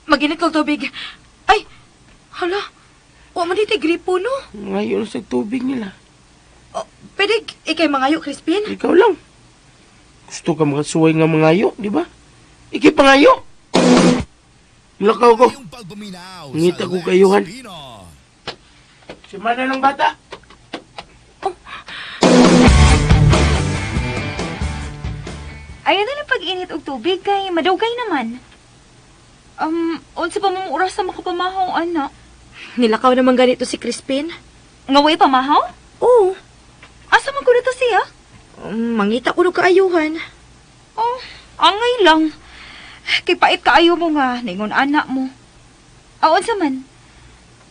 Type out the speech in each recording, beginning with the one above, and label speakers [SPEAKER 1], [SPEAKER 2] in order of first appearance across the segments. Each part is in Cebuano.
[SPEAKER 1] Maginit kong tubig. Ay, hala. Wa man dito gripo, no?
[SPEAKER 2] Ngayon sa tubig nila.
[SPEAKER 1] Oh, pwede ikay mangayo, Crispin?
[SPEAKER 2] Ikaw lang. Gusto ka makasuway nga mangayo, di ba? Ikay pangayo. Lakaw ko. Ngita ko kayuhan. Simana ng bata.
[SPEAKER 3] Ayaw na lang pag-init og tubig kay madugay naman. Unsa pa mo oras sa makapamahaw ana?
[SPEAKER 1] Nilakaw naman ganito si Crispin.
[SPEAKER 3] Nga way pamahaw?
[SPEAKER 1] Oo.
[SPEAKER 3] Asa man ko nito siya?
[SPEAKER 1] Mangita ko no kaayuhan.
[SPEAKER 3] Oh, angay lang. Kay pait kaayo mo nga ningon anak mo. Aon sa man?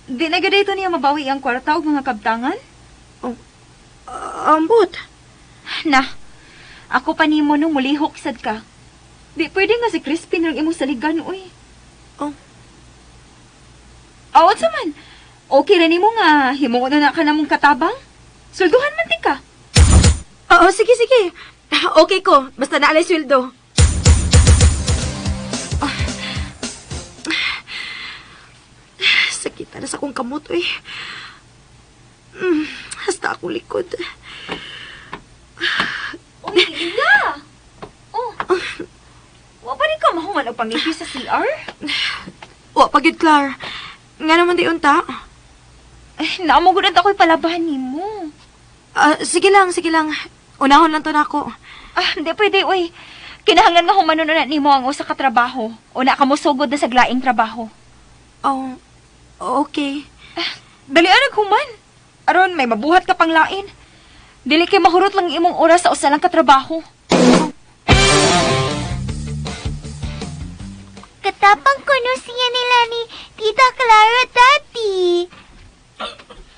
[SPEAKER 3] Di na gyud ito niya mabawi ang kwarta og mga kabtangan?
[SPEAKER 1] Ah, ambot.
[SPEAKER 3] Na, ako pa nimo no mulihok sad ka. Di pwede nga si Crispin ang imong saligan, uy.
[SPEAKER 1] Oh.
[SPEAKER 3] Aon sa man? Okay ra nimo nga himuon na na ka namong katabang? Sulduhan man ti ka.
[SPEAKER 1] Oo, sige, sige. Okay ko. Basta naalay sweldo. Ah. Sakit na sa akong kamot, eh. Hasta akong likod.
[SPEAKER 3] Uy, Linda! Oh. Wa pa rin ka mahuman og pangipis sa CR?
[SPEAKER 1] Wa pa gyud, Clar. Nga naman di unta.
[SPEAKER 3] Ay, naamo gud ako'y palabahan nimo.
[SPEAKER 1] Ah, sige lang, sige lang. Unahon lang to nako.
[SPEAKER 3] Ah, hindi pwede, uy. Kinahanglan nga humanon na nimo ang usa ka trabaho. Una ka mo sugod na sa glaing trabaho.
[SPEAKER 1] Oh, okay.
[SPEAKER 3] Dali nag human. Aron may mabuhat ka pang lain. Dili kay mahurot lang imong oras sa usa lang ka trabaho.
[SPEAKER 4] Katapang kuno siya nila ni Tita Clara dati.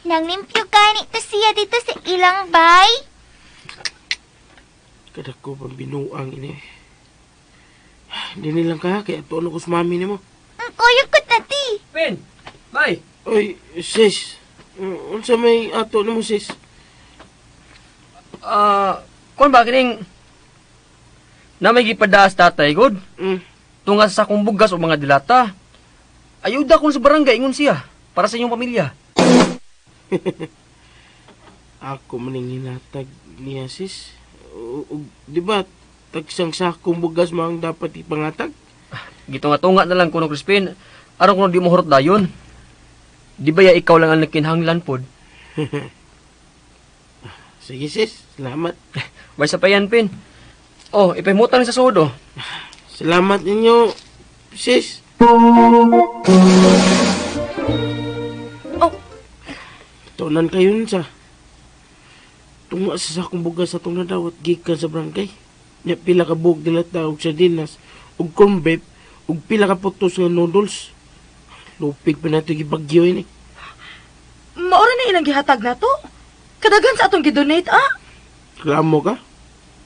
[SPEAKER 4] Nanglimpyo gani to siya dito sa ilang bay.
[SPEAKER 2] Kadako pang binuang ini. Hindi nilang ka, kaya tuon ako sa mami nimo.
[SPEAKER 4] Ang kuyo ko tati.
[SPEAKER 5] Pin! Bay!
[SPEAKER 2] Oy, sis. Unsa may ato nimo, sis?
[SPEAKER 5] Ah, kuan ba kining na may gipadaas tatay god? Tunga sa sakong bugas o mga dilata. Ayuda kon sa barangay ingon siya para sa inyong pamilya.
[SPEAKER 2] Ako maning hinatag niya, sis. Di ba, tagsang sakong bugas mo ang dapat ipangatag?
[SPEAKER 5] Gitunga-tunga na lang kuno Crispin. Aron kuno di mo hurot dayon. Di ba ya ikaw lang ang nagkinahanglan pod?
[SPEAKER 2] Sige, sis. Salamat.
[SPEAKER 5] Bay sa payan Pin. Oh, ipahimutan sa suod oh.
[SPEAKER 2] Salamat ninyo, sis.
[SPEAKER 1] Oh.
[SPEAKER 2] Tunan kayo nun sa. Tunga sa sakong bugas sa itong nadawat gikan sa barangay. Nya pila ka buog dilata og sardinas og corn beef og pila ka putos nga noodles. Lupig pa nato gibagyo ini.
[SPEAKER 1] Maura na ilang gihatag na to. Kadagan sa atong gidonate, ah.
[SPEAKER 2] Klamo ka?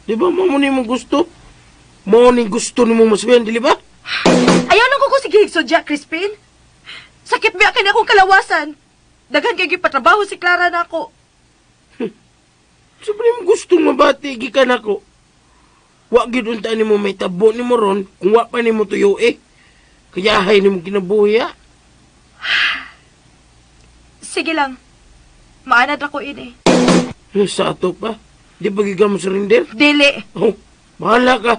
[SPEAKER 2] Di ba mo ni mo gusto? Mo ni gusto nimo masuyan, dili ba?
[SPEAKER 1] Ayaw nang ko sige sudya, Crispin. Sakit biya kini akong kalawasan. Daghan kay gipatrabaho si Clara nako.
[SPEAKER 2] Sa ba nimo gusto mabati gikan ako? Wa gid unta nimo may tabo nimo ron kung wa pa nimo tuyo eh. Kaya hay nimo kinabuhi ah.
[SPEAKER 1] Sige lang. Maanad ako ini.
[SPEAKER 2] Eh, sa ato pa. Di ba gikan mo surrender?
[SPEAKER 1] Dili.
[SPEAKER 2] Oh, bahala ka.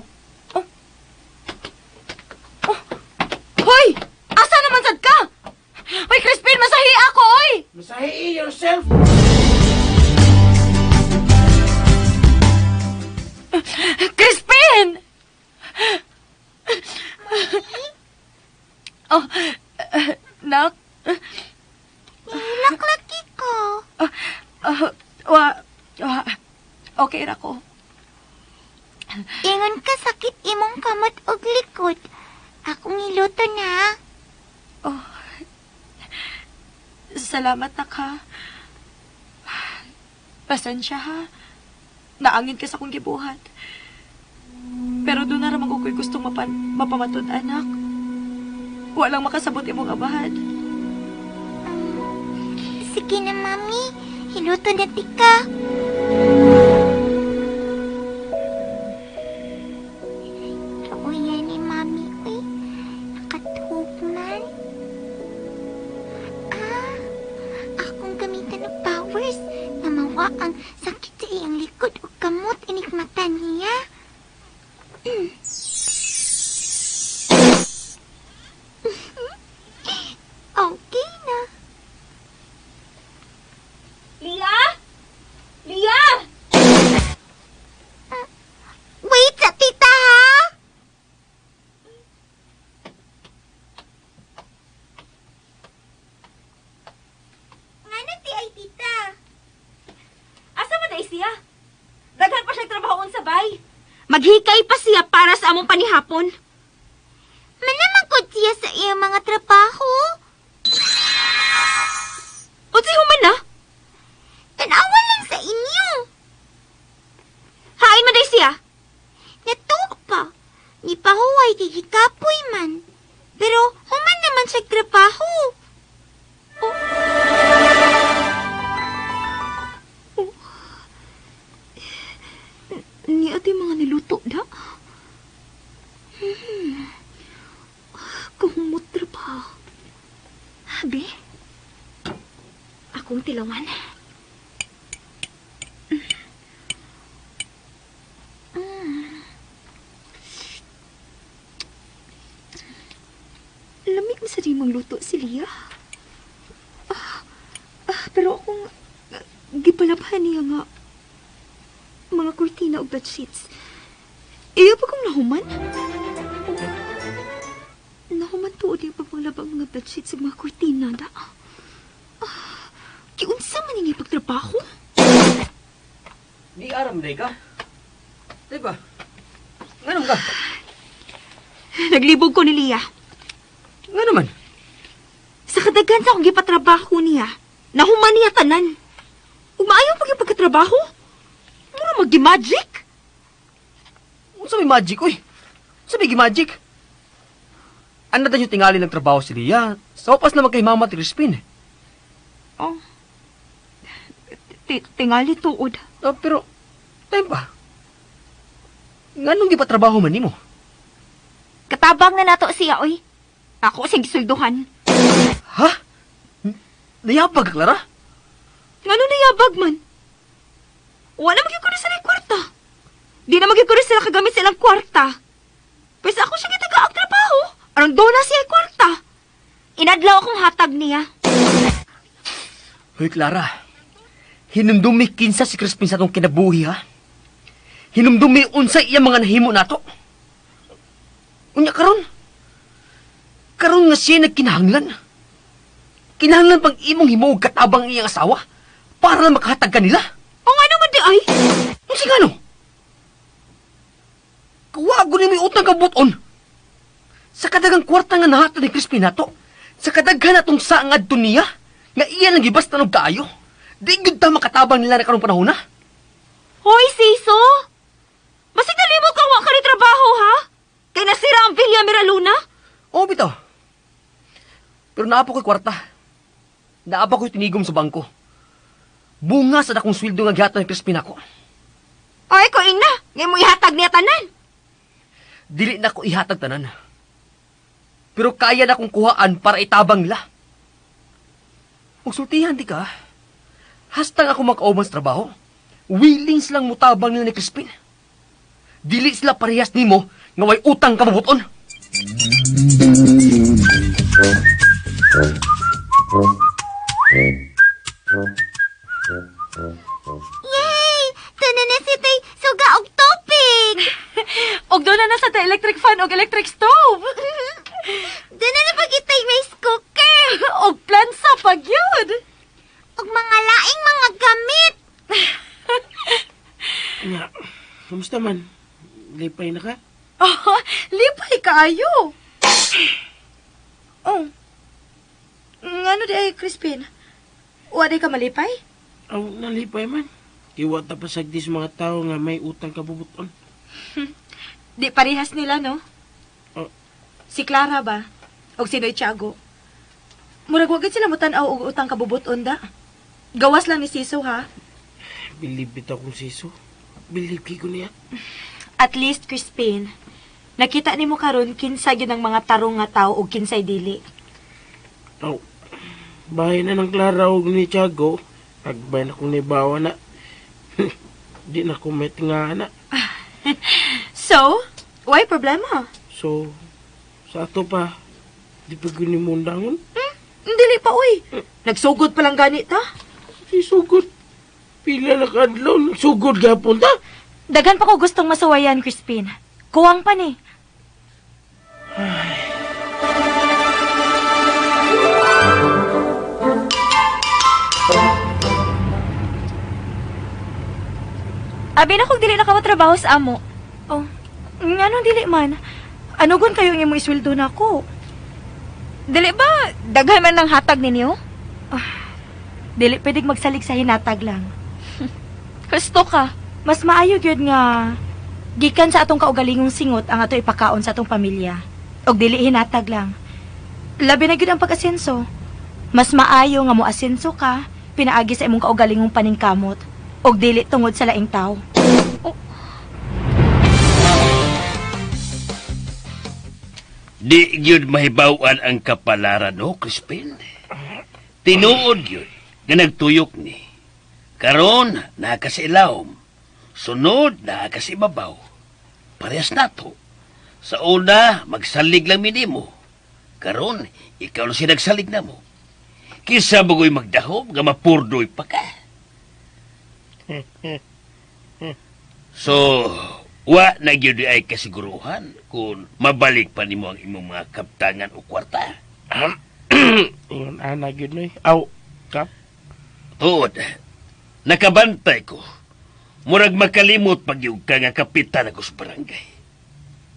[SPEAKER 1] Hoy! Asa naman sad ka? Hoy, Crispin, masahi ako, oy!
[SPEAKER 2] Masahi yourself.
[SPEAKER 1] Crispin! Oh, nak,
[SPEAKER 4] Nilaklaki ko.
[SPEAKER 1] ah, wa, wa, okay ra ko.
[SPEAKER 4] Ingon ka sakit imong kamot og likod. Akong iluto na.
[SPEAKER 1] Oh, salamat na ka. Pasensya ha. Naangin ka sa akong gibuhat. Pero doon na ramang ako'y gustong mapamatod, anak. Walang makasabot imong abahan.
[SPEAKER 4] Sige na, Mami. Iluto na tika. Uya ni Mami, uy. Nakatugma. mawa ang sakit sa iyang likod ug kamot inikmata niya. Okay na.
[SPEAKER 3] Lia? Lia!
[SPEAKER 4] Wait sa tita ha. Ngano ti ay tita?
[SPEAKER 3] Asa man na siya? Daghan pa siya trabaho sa bay. Maghikay pa siya para sa among panihapon.
[SPEAKER 4] Manamang ko siya sa iyang mga trabaho.
[SPEAKER 3] Unsay human na?
[SPEAKER 4] Tanawa lang sa inyo.
[SPEAKER 3] Hain man day siya.
[SPEAKER 4] Natuo pa. Ni pahuway kay gikapoy man. Pero human naman siya trabaho.
[SPEAKER 3] Ni ate mga niluto da. Kahumutra pa. Abi, akong tilawan. Lamig na sa di mangluto si Lia. Pero akong gipalabhan niya nga mga kurtina o bedsheets. Iyo pa kong nahuman? Oh, nahuman tuod yung pagpanglaba ang mga bedsheets sa mga kurtina da. Giunsa man ini pagtrabaho?
[SPEAKER 5] Di aram day ka. Di ba? Nganom ka?
[SPEAKER 3] Naglibog ko ni Lia.
[SPEAKER 5] Nga naman.
[SPEAKER 3] Sa kadaghan sa akong gipatrabaho niya, nahuman niya tanan. Ug maayo pag yung pagkatrabaho. Mura magi-magic.
[SPEAKER 5] Unsa may magic oy? Unsa may magic? Ano na yung tingali ng trabaho si Lia? Sa opas naman kay Mama at Crispin.
[SPEAKER 3] Oh. Tingali tuod.
[SPEAKER 5] Pero, time pa. Nganong di pa trabaho man nimo?
[SPEAKER 3] Katabang na nato siya, oy. Ako siyang gisulduhan.
[SPEAKER 5] Ha? Nayabag ka, Clara?
[SPEAKER 3] Ngano nayabag man? Wala magyud sa kwarta. Di na magyud sila kagamit sa ilang kwarta. Pwes ako siya gitaga ang trabaho. Aron doon na siya kwarta. Inadlaw akong hatag niya.
[SPEAKER 5] Hoy, Clara. Hinumdumi kinsa si Crispin sa atong kinabuhi, ha? Hinumdumi unsay iya mga nahimo nato. Unya karon. Karon nga siya nagkinahanglan. Kinahanglan pang imong himuog katabang iyang asawa para na makahatag kanila.
[SPEAKER 3] O nga naman di ay.
[SPEAKER 5] Unsa nga no? Kawago ni may utang kabuton. Sa kadagang kwarta nga nahatag ni Crispin nato, sa kadaghan atong saangad to niya, nga iya lang gibasta og kaayo. Di gyud ta makatabang nila na karong panahon na.
[SPEAKER 3] Hoy, Siso! Basig nalimot kang wa ka ni trabaho, ha? Kay nasira ang Villa Miraluna?
[SPEAKER 5] Oo, bitaw. Pero naa pa ko'y kwarta. Naa pa ko'y tinigom sa bangko. Bunga sa dakong sweldo nga gihatag ni Crispin ako.
[SPEAKER 3] Ay, ko ingna. Ngay mo ihatag niya tanan.
[SPEAKER 5] Dili na ko ihatag tanan. Pero kaya na kong kuhaan para itabang nila. Ug sultihan di ka. Hastang ako makauban sa trabaho, willing silang mutabang nila ni Crispin. Dili sila parehas nimo nga way utang kabubuton.
[SPEAKER 4] Yay! Tuna na si Tay suga og tubig.
[SPEAKER 1] Og doon na sa ta electric fan og electric stove.
[SPEAKER 4] Doon na na pag itay rice cooker.
[SPEAKER 1] Og plansa pag yun.
[SPEAKER 4] Og mga laing mga gamit.
[SPEAKER 2] Nga, kumusta man? Lipay na ka?
[SPEAKER 1] Oh, lipay kaayo. Oh. Ngano di ay, Crispin? Wa di ka malipay?
[SPEAKER 2] Aw, nalipay man. Iwa ta pasagdi sa mga tao nga may utang kabubuton.
[SPEAKER 1] Di parehas nila, no?
[SPEAKER 2] Oh.
[SPEAKER 1] Si Clara ba? Og si Noy Tiago. Murag wa gid sila motan-aw og utang kabubuton da. Gawas lang ni Siso ha.
[SPEAKER 2] Bilib bitaw kong siso. Bilib kay ko niya.
[SPEAKER 1] At least, Crispin, nakita nimo karon kinsa gyud ang mga tarong nga tao og kinsay dili.
[SPEAKER 2] Aw, bahay na ng Clara og ni Tiago. Agbay na kong nibawa na. Di na ko may tinga na.
[SPEAKER 1] So, why problema?
[SPEAKER 2] So, sa ato pa, di pa gyud nimo undangon.
[SPEAKER 1] Dili pa, uy. Nagsugod pa lang gani ta.
[SPEAKER 2] Si sugod. Pila na kaadlaw, sugod gapon ta.
[SPEAKER 1] Daghan pa ko gustong masuwayan, Crispin. Kuwang pa ni.
[SPEAKER 3] Abi na kung dili na ka matrabaho sa amo.
[SPEAKER 1] Oh, nganong dili man? Ano gun kayo ang imong isweldo nako?
[SPEAKER 3] Dili ba daghan man ng hatag ninyo?
[SPEAKER 1] Dili pwedeng magsalig sa hinatag lang.
[SPEAKER 3] Gusto ka.
[SPEAKER 1] Mas maayo gyud nga gikan sa atong kaugalingong singot ang ato ipakaon sa atong pamilya. Og dili hinatag lang. Labi na gyud ang pag-asenso. Mas maayo nga moasenso ka pinaagi sa imong kaugalingong paningkamot og dili tungod sa laing tawo.
[SPEAKER 6] Di gyud mahibaw-an ang kapalaran, o, Crispin. Tinuod gyud nga nagtuyok ni. Karon naa ka sa ilawom. Sunod, naa ka sa ibabaw. Parehas nato. Sa una, magsalig lang minimo. Karon, ikaw na si nagsalig na mo. Kisa bagoy magdahom, nga mapurdoy pa ka. So, wa na gyud ay kasiguruhan kung mabalik pa nimo ang imong mga kaptangan o kwarta.
[SPEAKER 2] Ingon ana gyud noy. Aw, kap.
[SPEAKER 6] Tuod, nakabantay ko. Murag makalimot pag yung ka nga kapitan ako sa barangay.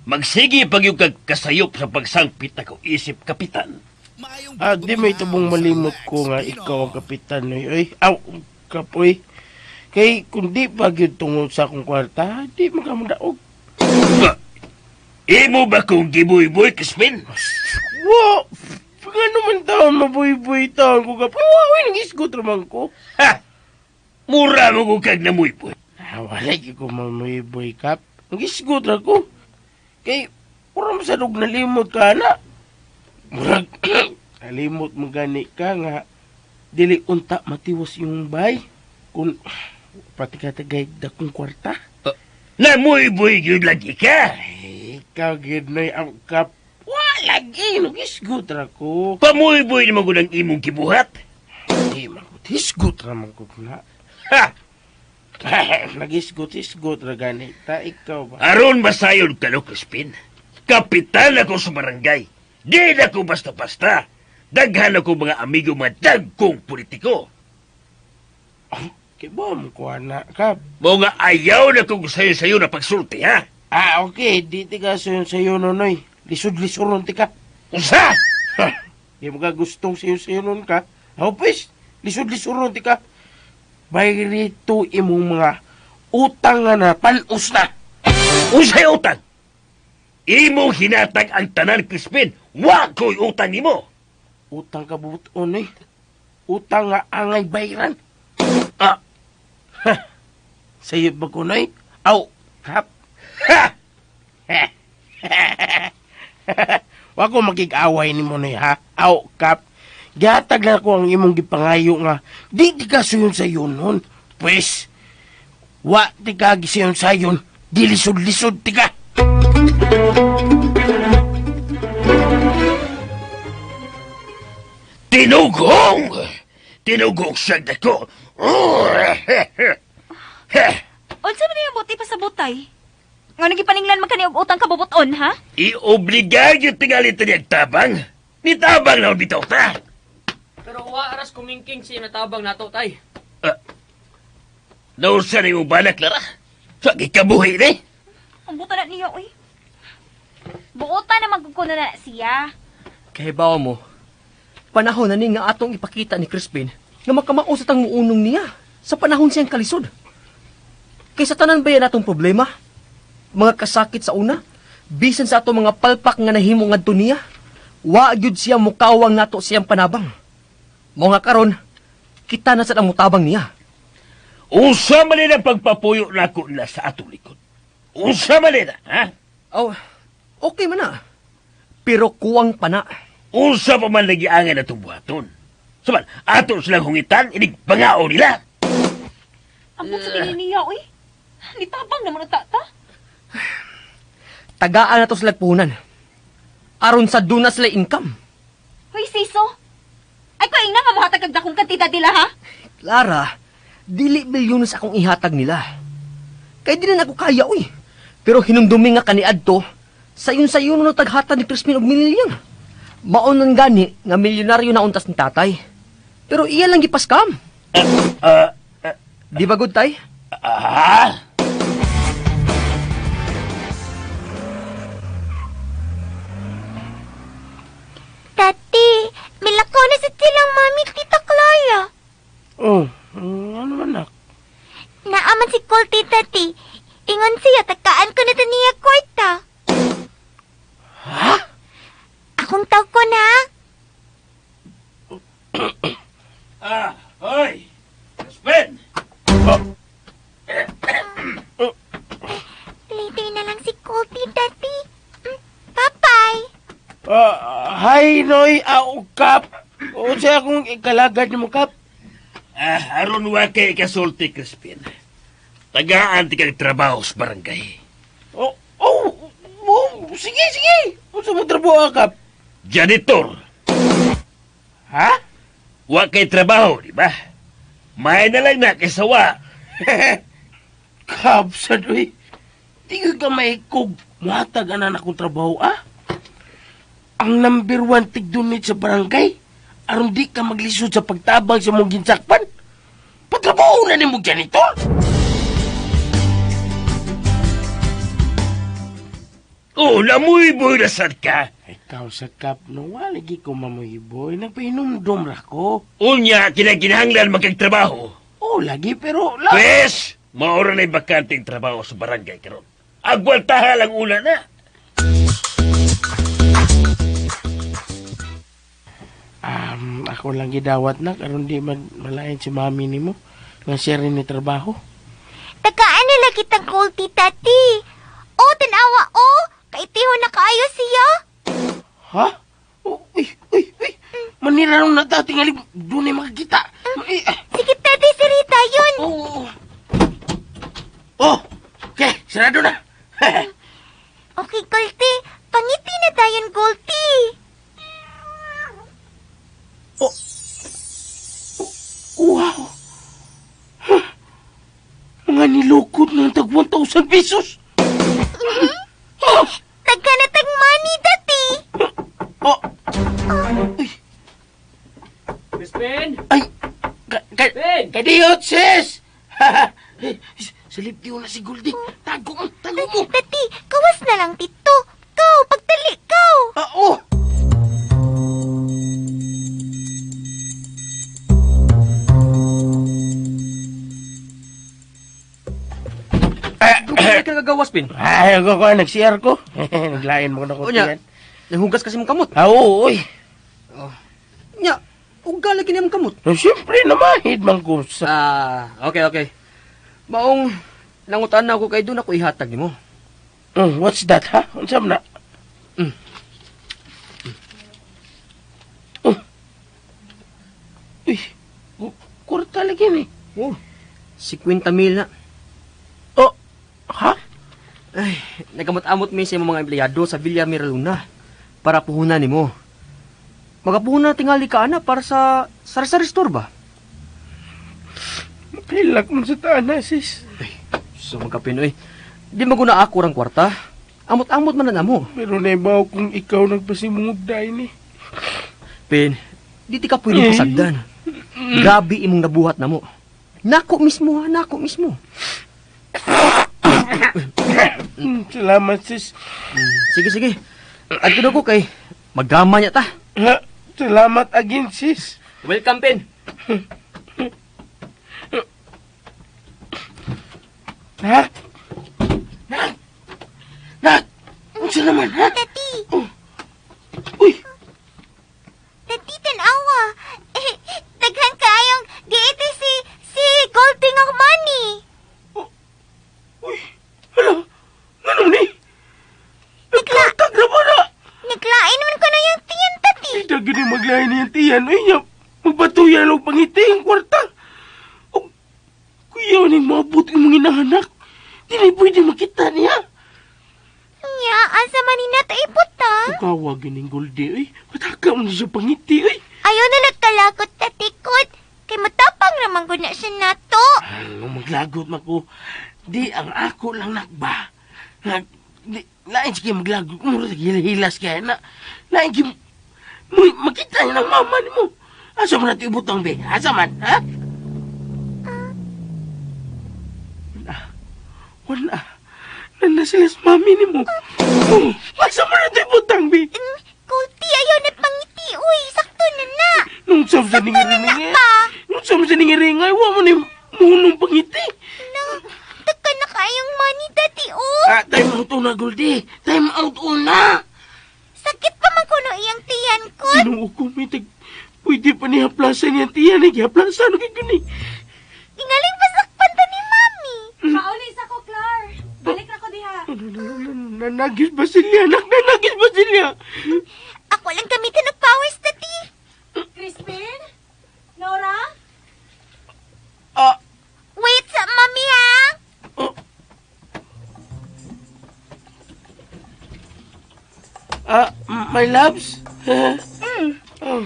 [SPEAKER 6] Magsige pag yung kag kasayop sa pagsangpit ako isip kapitan.
[SPEAKER 2] Ah, di may tubong malimot ko nga ikaw ang kapitan noy. Oy, aw, kap oy. Kay kung di pa gyud tungod sa akong kwarta, di man ka modaog.
[SPEAKER 6] Ba, imo ba kong gibuy-buy, Crispin?
[SPEAKER 2] Wa, ngano man taon mabuy-buy taon ko kap. Wa, oy, nag-isgot raman ko.
[SPEAKER 6] Ha! Mura mo kong kag namuyboy.
[SPEAKER 2] Ah, wala gyud ko mabuy-buy kap. Nag-isgot ra ko. Kay ura man sa dug nalimot ka na. Murag nalimot mo gani ka nga dili unta matiwas yung bay kung pati ka tagay dakong kwarta.
[SPEAKER 6] Namuyboy gyud lagi ka.
[SPEAKER 2] Ay, ikaw gyud noy ang kap. Wa lagi nag-isgot ra ko.
[SPEAKER 6] Pamuyboy naman ko ng imong gibuhat.
[SPEAKER 2] Di man ko hisgot ra man ko na.
[SPEAKER 6] Ha!
[SPEAKER 2] Nagisgot hisgot ra gani ta ikaw ba.
[SPEAKER 6] Aron masayon ka no, Crispin. Kapitan ako sa barangay. Di na ko basta-basta. Daghan ako mga amigo mga dagkong politiko.
[SPEAKER 2] Kay ba mo ko ana kap.
[SPEAKER 6] Mao nga ayaw na kong sayo-sayo na pagsulti, ha?
[SPEAKER 2] Ah, okay. Di ti ka sayon sayo nonoy. Lisod-lisoron ti ka.
[SPEAKER 6] Unsa?
[SPEAKER 2] Ha, di mo ka gustong sayo-sayo nun ka. Aw, pwes, lisod-lisoron ti ka. Bayrito imong mga utang nga na panos na.
[SPEAKER 6] Unsay utang? Imong hinatag ang tanan, Crispin. Wa ko'y utang nimo.
[SPEAKER 2] Utang ka buton eh. Utang nga angay bayran.
[SPEAKER 6] Ah,
[SPEAKER 2] Sayo ba ko noy? Aw, kap.
[SPEAKER 6] ha!
[SPEAKER 2] Wa ko makig-away nimo noy ha. Aw, kap. Gihatag na ko ang imong gipangayo nga di ti ka suyon sayon nun. Pwes, wa ti ka gisayon sayon. Di lisod-lisod ti ka.
[SPEAKER 6] Tinugong! Tinugong siya dako.
[SPEAKER 3] Unsa man yung buti pa sa butay? Nga nagipaninglan man kani og utang kabubuton, ha?
[SPEAKER 6] Iobligar yung tingali ang tabang. Nitabang na bitaw ta.
[SPEAKER 5] Pero wa aras kumingking siya natabang nato, tay.
[SPEAKER 6] Nausa na yung balak, Lara. Sa gikabuhi ni.
[SPEAKER 3] Ang buta na niya, uy. Buota na magkukuno na siya.
[SPEAKER 5] Kahibaw mo, panahon na ni nga atong ipakita ni Crispin nga makamao sa tang muunong niya sa panahon siyang kalisod. Kaysa tanan ba yan atong problema? Mga kasakit sa una, bisan sa atong mga palpak nga nahimo ngadto niya, wa gyud siya mukawang nato siyang panabang. Mao nga karon, kita na sad ang mutabang niya.
[SPEAKER 6] Unsa man ang pagpapuyo nako nila sa atong likod. Unsa man na, ha?
[SPEAKER 5] Oh, okay man na. Pero kuwang pa na.
[SPEAKER 6] Unsa pa man lagi angan atong buhaton. Saman, ato silang hungitan, inig pangao nila.
[SPEAKER 3] Ang buta sa niya, uy. Nitabang naman ang tata.
[SPEAKER 5] Tagaan na to sa lagpunan. Aron sa duna sila income.
[SPEAKER 3] Hoy, Siso. Ay, ko ingna nga mohatag kag dakong kantidad nila, ha?
[SPEAKER 5] Clara, dili bilyones akong ihatag nila. Kay di na ako kaya, uy. Pero hinumdumi nga kaniadto, sayon-sayon no taghatag ni Crispin og milyon. Maonon gani nga milyonaryo na untas ni tatay. Pero iya lang gipaskam. Di ba good, tay?
[SPEAKER 6] Ah?
[SPEAKER 4] Tati, milakaw na sa silang mami, Tita Clara.
[SPEAKER 2] Oh, ano man nak?
[SPEAKER 4] Naaman si Cole, Tita T. Ingon siya, takaan ko na to niya kwarta.
[SPEAKER 2] Ha?
[SPEAKER 4] Akong tawag ko na.
[SPEAKER 6] Ah, hoy! Crispin!
[SPEAKER 4] Later na lang si Cole, Tita T. Bye-bye.
[SPEAKER 2] Hi, Noy, kap. Unsa akong ikalagad nimo, kap?
[SPEAKER 6] Ah, aron wa kay ikasulti, Crispin. Tagaan ti kag trabaho sa barangay.
[SPEAKER 2] Oh, oh, oh, sige, sige. Unsa mo trabaho, kap?
[SPEAKER 6] Janitor!
[SPEAKER 2] Ha?
[SPEAKER 6] Wa kay trabaho, di ba? May na lang na kaysa wa.
[SPEAKER 2] Kap, sad, uy. Di ka maikog. Muhatag ana na akong trabaho, ah? Ang number 1 tigdunit sa barangay. Aron di ka maglisod sa pagtabang sa mong ginsakpan. Patrabaho na nimo janitor.
[SPEAKER 6] Oh, lamuy-boy na sad ka.
[SPEAKER 2] Ikaw sa kap, no, wala lagi ko mamuhiboy. Nagpahinumdum ra ko.
[SPEAKER 6] Unya, kinaginahanglan magkagtrabaho.
[SPEAKER 2] Oh, lagi, pero... La
[SPEAKER 6] Pwes, maura na'y bakanteng trabaho sa barangay karon. Agwaltaha lang una na.
[SPEAKER 2] Ako lang gidawat na, karon di malain si mami nimo nga siya rin ni trabaho.
[SPEAKER 4] Tagaan nila kitang Cole, Tita T. Oh, tanawa, oh. Kaitiho na kaayo siya.
[SPEAKER 2] Ha? Oh, uy, uy, uy. Manira nung natatingali, doon ay makakita. Ay, ah.
[SPEAKER 4] Sige, Tati, si Rita, yun.
[SPEAKER 2] Oh, oh. Okay, sarado na.
[SPEAKER 4] Okay, Goldie. Pangiti na tayo, Goldie.
[SPEAKER 2] Oh. Wow. Huh. Mga nilukot ng tag 1,000 pesos. Oh.
[SPEAKER 4] Tagka na tag money, Tati.
[SPEAKER 2] Oh. Uy.
[SPEAKER 5] Crispin!
[SPEAKER 2] Ay.
[SPEAKER 5] Ben!
[SPEAKER 2] Kadiyot, sis! Salip di na si Goldie. Tago mo, tago mo.
[SPEAKER 4] Tati, kawas na lang, tito. Go, pagdali, go.
[SPEAKER 2] Ah, oh.
[SPEAKER 5] Dugay ka nagagawas, Pin.
[SPEAKER 2] Ay, ako ko, nag-CR ko. Naglain mo na ko.
[SPEAKER 5] Unya, nanghugas kasi mong kamot.
[SPEAKER 2] Ah, oo, oy.
[SPEAKER 5] Oh. Nya, uga lagi niyang kamot.
[SPEAKER 2] No, siyempre, namahid man ko sa...
[SPEAKER 5] Ah, okay, okay. Maong, nangutan na ako kay doon ako ihatag nimo.
[SPEAKER 2] What's that, ha? Unsa man na? Oh. Uy, kurta lagi ni.
[SPEAKER 5] Oh, 50 mil na.
[SPEAKER 2] Oh, ha?
[SPEAKER 5] Ay, nagamot-amot mi sa imong mga empleyado sa Villa Miraluna para puhunan nimo. Magapuhunan tingali ka ana para sa sari-sari store ba?
[SPEAKER 2] Makilak man sa taan, sis.
[SPEAKER 5] Ay, so magkapinoy. Di maguna ako rang kwarta. Amot-amot man na namo.
[SPEAKER 2] Pero naibaw kung ikaw nagpasimungog dahil ni.
[SPEAKER 5] Pin, di ti ka pwedeng pasagdan. Grabe imong nabuhat na mo. Nako mismo ha, nako mismo.
[SPEAKER 2] Salamat, sis.
[SPEAKER 5] Sige, sige. Adto na ko kay magdrama niya ta.
[SPEAKER 2] Ha, salamat again, sis.
[SPEAKER 5] Welcome, Pin.
[SPEAKER 2] Nak! Nak! Nak! Unsa naman, ha?
[SPEAKER 4] Tati.
[SPEAKER 2] Oh. Uy!
[SPEAKER 4] Tati, tanawa. Eh, daghan kaayong giiti si Goldie nga money.
[SPEAKER 2] Oh. Uy! Hala! Ngano ni? Naglatag na ba na?
[SPEAKER 4] Naglain man ko na yung tiyan, Tati.
[SPEAKER 2] Hindi na gini maglain niyang tiyan. Uy, niya, magbatuyan og pangiti ang kwarta. O, kuya, ning maabot imong inahanak. Dili pwede makita niya.
[SPEAKER 4] Nya, asa man ni nato ibutang?
[SPEAKER 2] Tukawag yun yung Goldie, oy. Pataka mo na siya pangiti, oy.
[SPEAKER 4] Ayaw na nagkalakot tatikot. Kay matapang raman gud na siya nato.
[SPEAKER 2] Ano, maglagot man ko. Di ang ako lang nakba. Nag, di, lain sige maglagot. Mura sa hilas kaya na. Lain sige, makita niya ng mama ni mo. Asa man natin ibutang, be? Asa man, ha? Wala. Wala. Nanda sila sa mami ni mo. Oh, asa man natin ibutang, be?
[SPEAKER 4] Kulti, ayaw na pangiti, uy. Sakto na na.
[SPEAKER 2] Nung sa sa ningiringay.
[SPEAKER 4] pa.
[SPEAKER 2] Nung sa sa ningiringay, wa mo ni munong pangiti.
[SPEAKER 4] No, taka na kayong money, dati, oh.
[SPEAKER 2] Ah, time out una, Goldie. Time out una.
[SPEAKER 4] Sakit pa man kuno iyang tiyan ko.
[SPEAKER 2] Ginoo ko, may tag... Pwede pa niya haplasan niya tiyan. Eh, haplasan. Ano kay gani?
[SPEAKER 4] Ingaling pasakpan ta ni mami.
[SPEAKER 1] Paulis ako, Clar. Balik na ko diha.
[SPEAKER 2] Nanagis ba silya, anak? Nanagis ba silya?
[SPEAKER 4] Ako lang gamitin ng powers, dati.
[SPEAKER 1] Crispin? Nora?
[SPEAKER 2] Ah,
[SPEAKER 4] Wait sa mami, ha?
[SPEAKER 2] oh. Ah, my loves? Oh.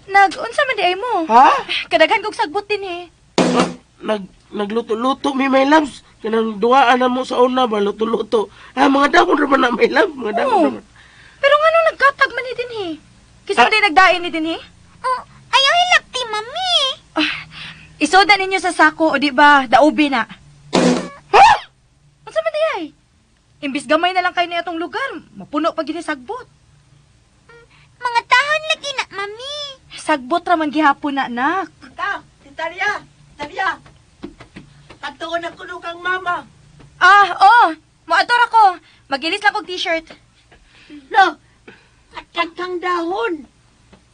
[SPEAKER 1] Nag-unsa man di ay mo?
[SPEAKER 2] Ha?
[SPEAKER 1] Kadaghan kog sagbot din eh.
[SPEAKER 2] Ah, nagluto-luto mi, my loves. Kanang duaan na mo sa una ba, luto-luto. Ah, mga dahon ra man na, my love. Mga dahon
[SPEAKER 1] Oo.
[SPEAKER 2] ra man.
[SPEAKER 1] Pero ngano nagkatag man ni din eh? Kisa
[SPEAKER 2] Ah.
[SPEAKER 1] man di nagdain ni din eh?
[SPEAKER 4] Oh, ayaw hilapti, mami.
[SPEAKER 1] Ah, isoda ninyo sa sako o di ba daubi na.
[SPEAKER 2] Ha?
[SPEAKER 1] Unsa man di ay? Imbis gamay na lang kayo na atong lugar, mapuno pa gini sagbot.
[SPEAKER 4] Mga tahon lagi na, mami.
[SPEAKER 1] Sagbot ra man gihapon na, nak.
[SPEAKER 7] Tita, Tita Ria, Tita Ria. Tagtuon ang kuno kang mama.
[SPEAKER 1] Ah, oh, moadtor ako. Magilis lang kog t-shirt.
[SPEAKER 7] Lo, at kang dahon.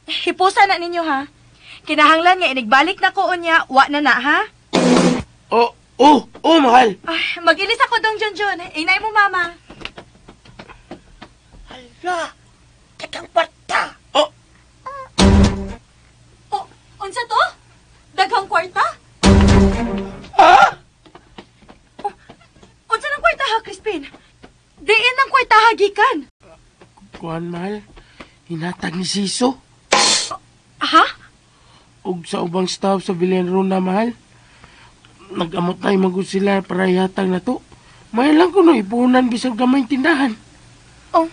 [SPEAKER 1] Hipusa na ninyo ha. Kinahanglan nga inigbalik na ko unya, wa na na ha.
[SPEAKER 2] Oh, oh, oh, mahal.
[SPEAKER 1] Ay, magilis ako dong Junjun. Inay mo mama.
[SPEAKER 7] Hala, katang parta.
[SPEAKER 2] Oh,
[SPEAKER 1] Oh, unsa to? Daghang kwarta?
[SPEAKER 2] ha?
[SPEAKER 1] Oh, unsa nang kwarta ha, Crispin? Diin ang kwarta ha, gikan.
[SPEAKER 2] Kuan, mahal. Hinatag ni Siso.
[SPEAKER 1] Ha?
[SPEAKER 2] Og sa ubang staff sa Villanrona, mahal. Nag-amot na magud sila para ihatag na to. Mahal lang kuno ipunan bisag gamay tindahan.
[SPEAKER 1] Oh,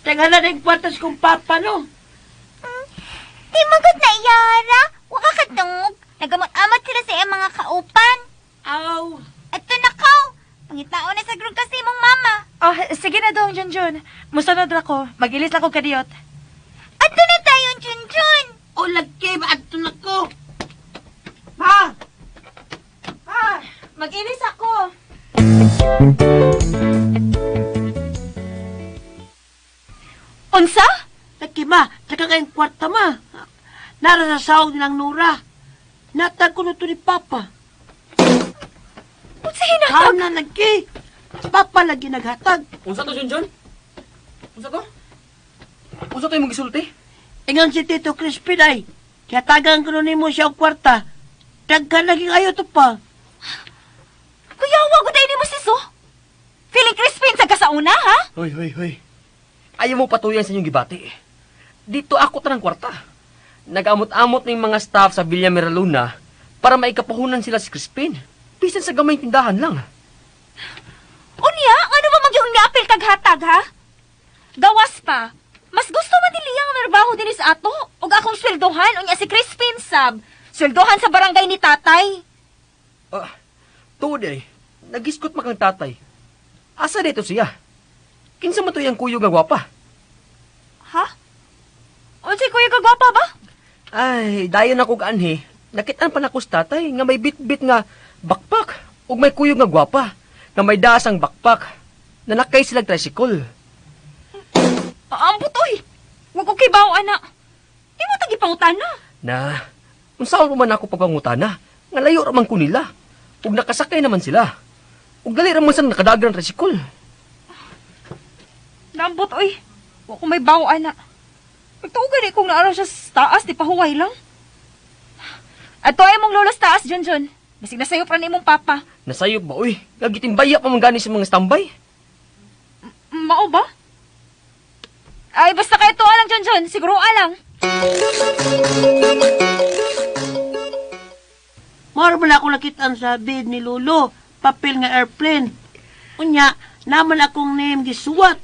[SPEAKER 7] Tanghala na yung kwartas kong papa, no?
[SPEAKER 4] Di magod na iyara. Wa ka katungog. Nagamot-amot sila sa iyang mga kaupan.
[SPEAKER 7] Aw,
[SPEAKER 4] Ato na kaw. Pangitao na sa grug kasi mong mama.
[SPEAKER 1] oh, sige na dong Junjun. Musunod ra ko. Magilis lang kog kadiyot.
[SPEAKER 4] Ato na tayo, Junjun.
[SPEAKER 7] o lagi ba ato na ko? Ma! Ma!
[SPEAKER 1] Magilis ako. Unsa?
[SPEAKER 7] Lagi ma, tsaka kayong kwarta ma. Nara sa sahog nilang Nora. Natag ko na to ni Papa.
[SPEAKER 1] Unsa hinatag?
[SPEAKER 7] Kaon na lagi. Papa lagi naghatag.
[SPEAKER 5] Unsa to, Junjun? Unsa to? Unsa to imong gisulti?
[SPEAKER 7] Ingon si Tito Crispin ay, kaya ko na nimo siya og kwarta. Daghan lagi kayo to pa.
[SPEAKER 1] Kuya, wag ko mo siso. Feeling Crispin sa kasauna, ha?
[SPEAKER 5] Hoy, hoy, hoy. Ayaw mo patuyan sa inyong gibati. Dito ako tanang kwarta. Nag-amot-amot na yung mga staff sa Villa Miraluna para maikapuhunan sila si Crispin. Bisan sa gamay tindahan lang.
[SPEAKER 1] Unya, ano ba magyong niapil kag hatag, ha? Gawas pa. Mas gusto man nila nga merbaho dinhi sa ato ug akong sweldohan unya si Crispin sab. Sweldohan sa barangay ni tatay.
[SPEAKER 5] Ah, tuod ay, nagiskot makang tatay. Asa dito siya? Kinsa man to iyang kuyog nga gwapa?
[SPEAKER 1] Ha? Unsay kuya ka gwapa ba?
[SPEAKER 5] Ay, dayon ako anhi. Nakitaan pa nako sa tatay nga may bit-bit nga bakpak ug may kuyog nga gwapa nga may dasang bakpak. Nanakay sila tricycle.
[SPEAKER 1] Ambot oy. Wa ko kibaw ana. Imo tagi pangutana.
[SPEAKER 5] Na, unsaon pa man ako pagpangutana? Nga layo ra man ko nila. Ug nakasakay naman sila. Ug dali ra man sa nakadagan ng tricycle.
[SPEAKER 1] Lambot oy. Wa ko may baw ana. Pagtuo gani kung naara siya sa taas di pahuway lang. Ato ay mong lolo sa taas, Junjun.
[SPEAKER 3] Basig nasayop ra ni imong papa.
[SPEAKER 5] Nasayop ba, uy? Gagitimbaya pa man gani sa mga standby.
[SPEAKER 3] Mao ba? Ay, basta kay to alang, John John. Siguro alang.
[SPEAKER 7] Moro man ako nakitaan sa bed ni Lolo, papel nga airplane. Unya, naman akong name gisuwat.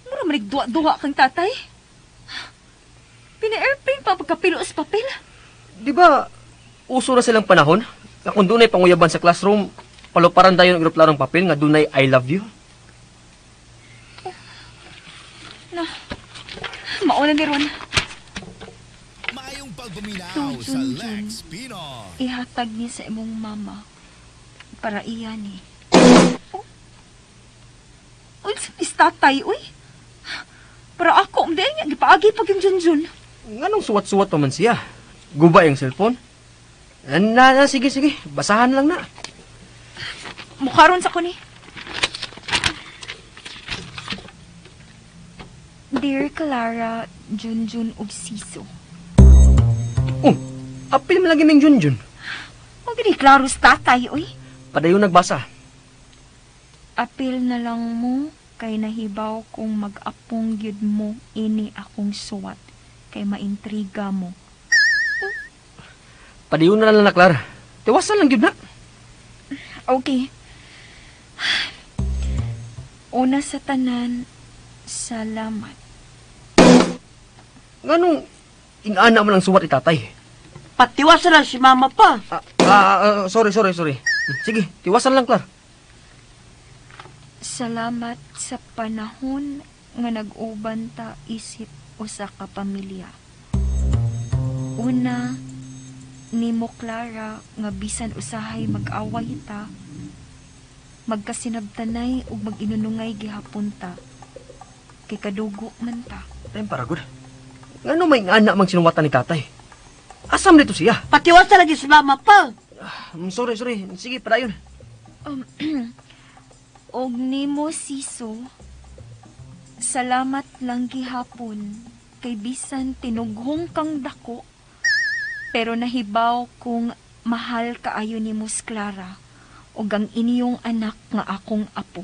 [SPEAKER 3] Mura man duwa-duwa kang tatay. Pina-airplane pa pagkapilo sa papel.
[SPEAKER 5] Di ba, uso na silang panahon? Nga kung dunay panguyaban sa classroom, paluparan dayon ang eroplanong papel nga dunay I love you.
[SPEAKER 3] Na, mauna ni Ron.
[SPEAKER 8] Maayong pagpaminaw
[SPEAKER 3] To,
[SPEAKER 8] sa
[SPEAKER 3] Junjun.
[SPEAKER 8] Lex Pinoy.
[SPEAKER 3] Ihatag ni sa imong mama para iya ni. Oh. Unsa is tatay, uy? Para ako, hindi niya, gipaagi pag yung Junjun.
[SPEAKER 5] Nganong suwat-suwat pa man siya? Guba yung cellphone? Na, na, sige, sige. Basahan lang na.
[SPEAKER 3] Mukharon sa ko ni. Dear Clara, Junjun ug Siso.
[SPEAKER 5] Oh, apil man lagi ming Junjun.
[SPEAKER 3] O gini klaro sa tatay, uy.
[SPEAKER 5] Padayon nagbasa.
[SPEAKER 3] Apil na lang mo kay nahibaw kung mag-apong gyud mo ini akong suwat kay maintriga mo.
[SPEAKER 5] Padayon na lang na, Clara. Tiwasan lang gyud na.
[SPEAKER 3] Okay. Una sa tanan, salamat.
[SPEAKER 5] Nganong ingana man ang suwat ni tatay?
[SPEAKER 7] Patiwasan lang si mama pa.
[SPEAKER 5] Sorry, sorry, sorry. Sige, tiwasan lang, Clara.
[SPEAKER 3] Salamat sa panahon nga nag-uban ta isip usa ka pamilya. Una, nimo Clara nga bisan usahay mag-away ta, magkasinabtanay ug mag-inunungay gihapon ta. Kay kadugo man ta.
[SPEAKER 5] Time para good. Ngano may ingana mang sinuwatan ni tatay? Asam nito siya?
[SPEAKER 7] Patiwasan lagi si mama pa.
[SPEAKER 5] Sorry, sorry. Sige, padayon.
[SPEAKER 3] Og nimo Siso, salamat lang gihapon kay bisan tinughong kang dako, pero nahibaw kung mahal kaayo nimo si Clara ug ang inyong anak nga akong apo.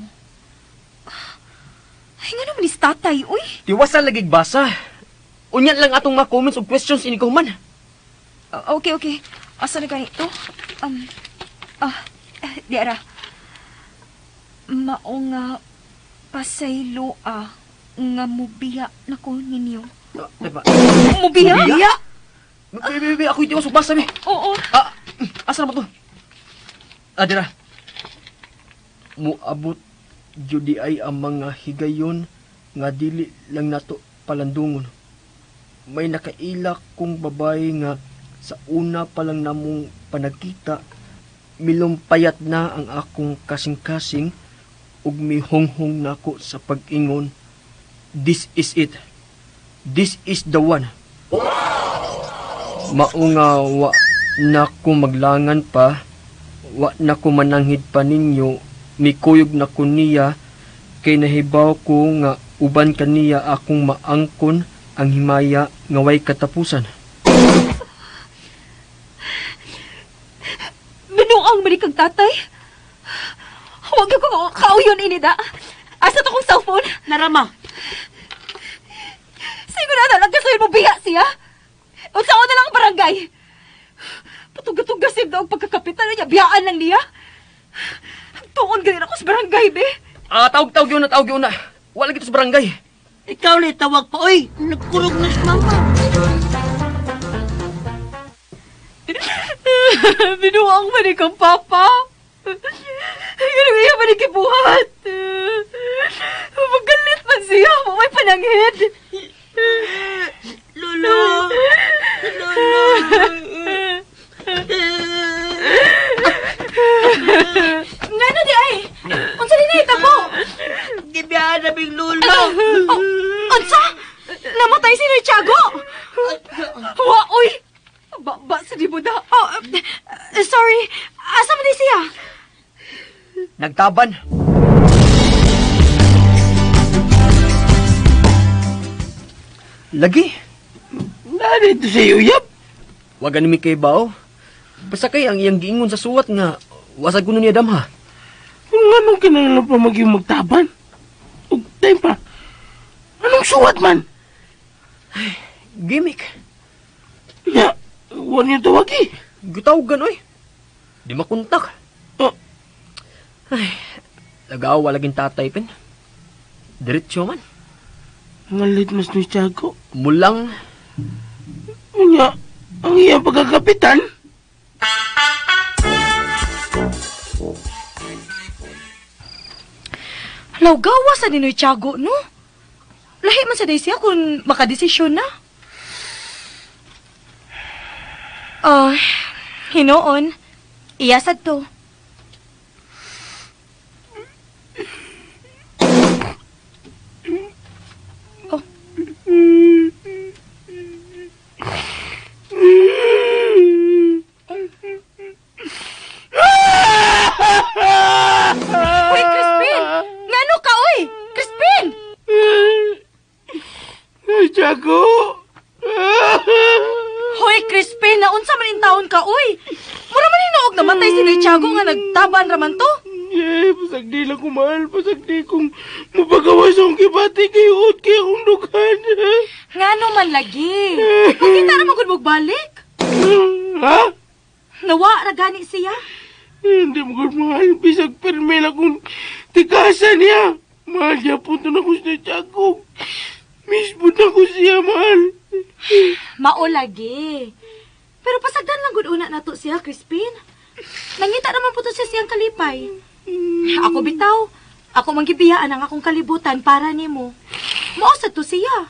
[SPEAKER 3] Ay, nga naman is tatay, uy.
[SPEAKER 5] Tiwasan lagi basa. Unya lang atong mga comments ug questions ini ko man.
[SPEAKER 3] Okay, okay. Asa na ganito? Di ara. Mao nga pasayloa nga mubiya na ko ninyo.
[SPEAKER 5] Diba?
[SPEAKER 3] Mubiya?
[SPEAKER 5] Mubiya? Be, be, be, ako yung tiwas ug basa, be.
[SPEAKER 3] Oo.
[SPEAKER 5] Asa na ba to? Dira. Muabot jud di ay ang mga higayon nga dili lang nato palandungon. May nakaila kong babae nga sa una pa lang namong panagkita, milumpayat na ang akong kasing-kasing ug mihonghong nako sa pag-ingon, this is it. This is the one. Mao nga wa na ko maglangan pa, wa na ko mananghid pa ninyo, mikuyog na ko niya, kay nahibaw ko nga uban kaniya akong maangkon ang himaya nga way katapusan.
[SPEAKER 3] Binuang man kang tatay. Huwag ko kauyon ini da. Asa to kong cellphone?
[SPEAKER 7] Narama.
[SPEAKER 3] Siguro na lang kasuhin mo biya siya. Unsa na lang ang barangay. Patuga-tugasin daw ang pagkakapitan niya. Biyaan lang niya. Tuon ganin ako sa barangay, be.
[SPEAKER 5] Tawag-tawag yun na, tawag yun na. Wala gito sa barangay.
[SPEAKER 7] Ikaw na tawag pa, oy. Nagkurog na si mama.
[SPEAKER 3] Binuang man kang papa. Ganun iya man ikibuhat. Magalit man siya. May pananghid.
[SPEAKER 7] Lolo! Lolo!
[SPEAKER 1] Ngano di ay? Unsa ni nahitabo?
[SPEAKER 7] Gibiyaan na bing lolo!
[SPEAKER 1] Oh, unsa? Namatay si Noy Tiago!
[SPEAKER 3] Wa, oy! Ba, sa di mo da.
[SPEAKER 1] Oh, sorry. Asa man di siya?
[SPEAKER 5] Nagtaban. Lagi.
[SPEAKER 2] Narito si Uyab.
[SPEAKER 5] Wag ani mi kay bao. Basta kay ang iyang giingon sa suwat nga wasag kuno niya damha.
[SPEAKER 2] Kung anong kinahanglan pa maging magtaban? Ug time pa. Anong suwat man?
[SPEAKER 5] Gimmick.
[SPEAKER 2] Ya, wa niyo tawagi.
[SPEAKER 5] Gitawgan oy. Di makontak.
[SPEAKER 2] Oh.
[SPEAKER 5] Ay, lagaw laging tatay pin. Diretso man.
[SPEAKER 2] Ngalit mas ni Tiago.
[SPEAKER 5] Mulang.
[SPEAKER 2] Unya, ang iyang pagkakapitan.
[SPEAKER 1] Lawgawa sa Ninoy Tiago, no? Lahi man sa day siya kung makadesisyon na. Ah, hinoon. Iyasad to. Oh. Uy, Crispin! Ngano ka, oy? Crispin!
[SPEAKER 2] Ay, Tiago!
[SPEAKER 1] Hoy, Crispin, naunsa man in taon ka, oy? Mura man hinuog namatay si Noy Tiago nga nagtaban raman to.
[SPEAKER 2] Eh, pasag di lang kumahal, pasag di kong mapagawa sa akong kibati kay Ut, kay akong dughan.
[SPEAKER 1] Ngano man lagi. Magkita ra man gud balik.
[SPEAKER 2] Ha?
[SPEAKER 1] Nawa ra gani siya.
[SPEAKER 2] Hindi mo ko mahal, bisag pirmi lang kung tikasan niya. Mahal niya po na ko sa Tiago. Mismo na ko siya, mahal.
[SPEAKER 1] Mao lagi. Pero pasagdan lang gud una nato siya, Crispin. Nangita naman po to siya siyang kalipay. Ako bitaw. Ako manggibiyaan ang akong kalibutan para nimo. Mao sa to siya.